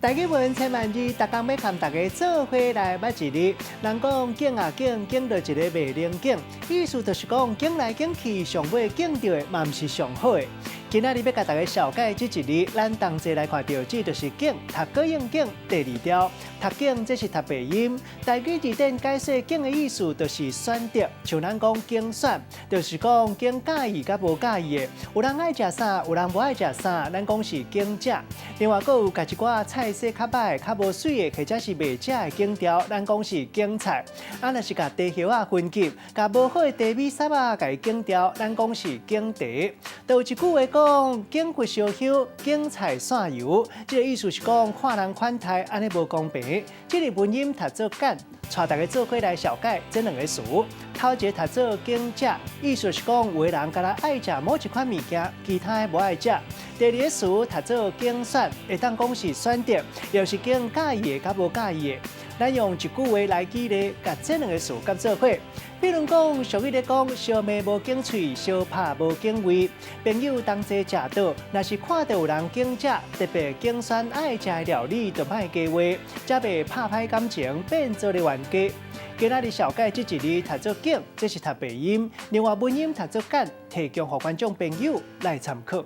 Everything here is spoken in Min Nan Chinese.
台語文千萬字，逐工欲共大家做伙來捌一字。人講揀啊揀，揀著一个袂靈揀，意思就是講揀來揀去，上尾揀著的嘛毋是上好的。今仔日欲共大家紹介這一字，咱同齊來看著，這就是揀，讀閣用揀第二條。讀揀這是讀白音。台語字典解釋揀的意思就是選擇，像咱講揀選，就是講揀佮意佮無佮意的。有人愛食啥，有人無愛食啥，咱講是揀食。另外，閣有共一寡菜色較䆀、較無媠的，或者是袂食的揀掉，咱講是揀菜。啊，若是共茶葉仔分級，共無好的茶米屑仔共伊揀掉，咱講是揀茶。閣有一句話講，揀骨相休，揀菜散油，這个意思是講看人款待，按呢無公平。這个文音讀做揀，帶大家做伙來紹介這兩个詞。頭一个讀做揀食，意思是講有的人干焦愛食某一款物件，其他的無愛食。第二个詞讀做揀選，會當講是選擇，又是揀佮意的佮無佮意的。咱用一句話來舉例，共這兩个詞佮做伙。比如講，俗語咧講，相罵無揀喙，相拍無揀位。朋友同齊食桌，若是看著有人揀食，特別揀選愛食的料理，就莫加話，才袂拍歹感情，變做咧冤家。今仔日紹介這一字讀做揀，這是讀白音；另外文音讀做揀，提供予觀眾朋友來參考。